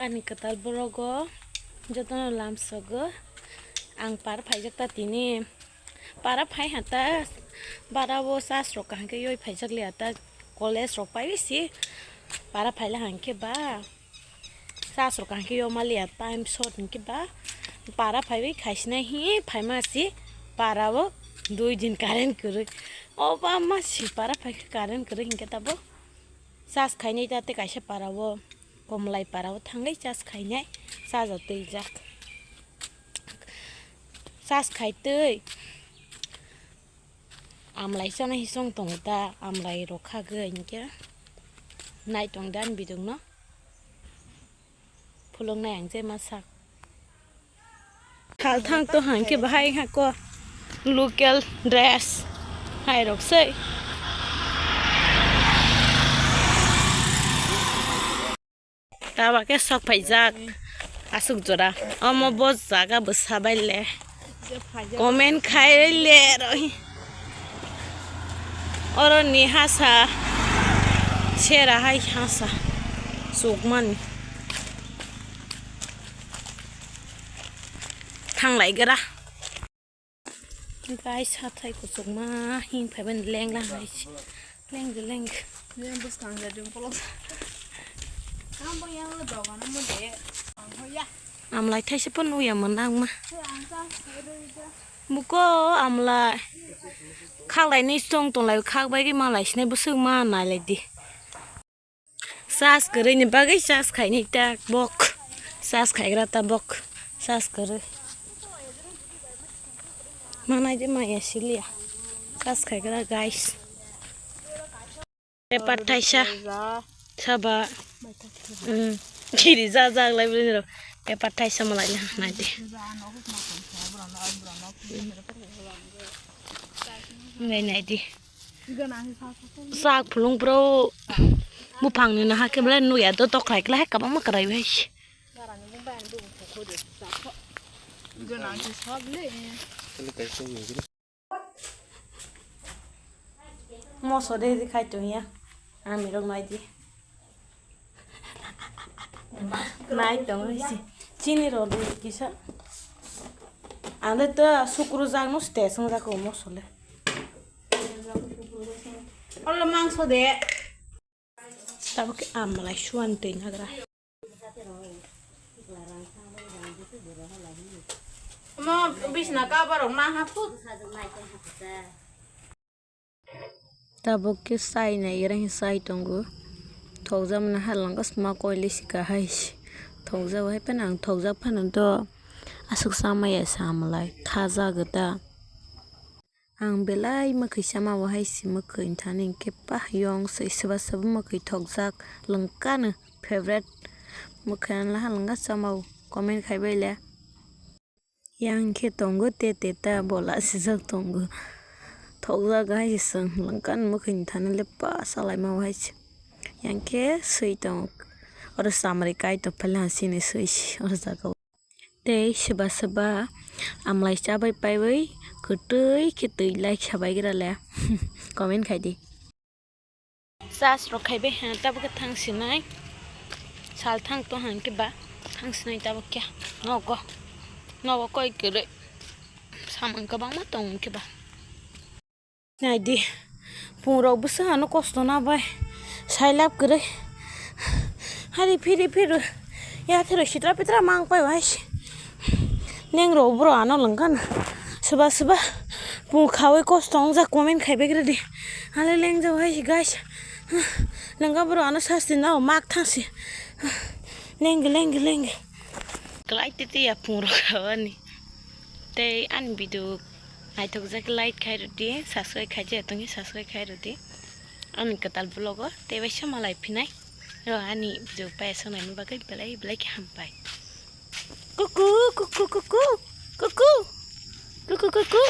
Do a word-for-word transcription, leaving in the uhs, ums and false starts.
Ani kwtal borogo jotono lamsogo. Ang para phaijak ta tini. Para phai ha ta, bara o charge rok kaham khe yoi phaijak liya ta, college rok pai si para phaila hang khe ba. Charge rok kaham khe yoma liya, time short hing khe ba. Para phaiwi khaisinai hi phaima si para o dui din current kwrwi. O ba ma si para phai khe current kwrwi hing khe tabo. Charge khainai ta tei kaisa para o, Komlai para o thangwi charge khainai, charge o twijak. Charge khai twi amlai chana hisong tongo ta, amlai rok khagwi hinkhe nai tong da ani bidung no. Phulung nai ang je ma sak. Khalthang to hangke bahai hako local dress hai rok sei. Taba ke sok phaijak asuk jora. Omo bo jaga bwsa bai le. Comment khai le roi. Oro ni hasa sera hai hasa sukmani. Thanglai gra. Guys, hathai kuchukma hing phaiban lengla hai. Leng de leng. Leng bwskang ja ding polok. Ang bo yang lo dogan mo de. Ang ho ya. Amlai thaisa pon nuya manang ma. Ang ta. Buko amlai. Khaklai ni stong tonglai khak bai ki malai sinai bwswk ma nai lai di. Charge kwrwi ni bagwi charge khainai ta bok. Charge khaigra ta bok. Charge kwrwi. Manai de maya siliya. Charge khaigra guys. Paper thaisa. Saba. Mm. Kiri ja ja lai bini ro. Paper thaisa malai na nai de. Nai nai di. Sak phulung bro buphang ni nahar khe belai nuya do tokrai kla hai kabangma kwrai bai. Moso de di khai tong ya. Ami rok nai di. Nai tong si. Chini ro de kisa. Ande to sukru jak no ste sung jak ko moso le. Olo mangso de. Tabuk amlai suan twi nagra. Mo bisna kabarok ma hapuk. Tabuk khe chai nai gra hwn chai tongo. Thokjak mani halanga sma koile si kahai si. Thokjak hai phano ang thokjak phano do aswk chamaya sa amlai kha jagw ta. Ang belai mwkhwi sama o hai si mwkhwi thani hinkhe pah yong swi swba swba mwkhwi thokjak lwngkha no favorite mwkhwi ano laha lwngkha sama o comment khai bai le. Yang khe tongo te te ta bola sijak tongo. Thokjak hai se chwng lwngkha no mwkhwi thani le pah salai ma o hai se. Yang khe swi tongo oro samari kai tong phai le ha chini swi si oro jaga o. Tei swba swba amlai chabai paiwi kwtwi khe twi lai khabaigra le comment khai di. Charge rok khaibai ha tabuk khe thang sinai sal thang tong hang khe ba thang sinai tabuk khe nogo nogo koi kwrwi samung kwbangma tong khe ba. Naidi, pungrok bwswk ano kosto na bai, sailab kwrwi. Hari phiri phiri, yathero sitra pitra mang pai bai se. Neng rok bro ano lwngkha na. Swba swba, pung khawi kosto wngjak comment khai bai kwrwi di. Ale lengjak bai se guys. Lwngkha bro ano sasti na mak thang se. Leng leng leng. Klai titi ya pungrok khawa ni. Tei ani video naithokjak like khai rwdi, subscribe khai je tongwi subscribe khai rwdi. Ani kwtal vlog o tei bai sama lai phinai. Ro ani video paisok naini bagwi belai belai khe hambai. Kuku kuku kuku kuku kuku kuku.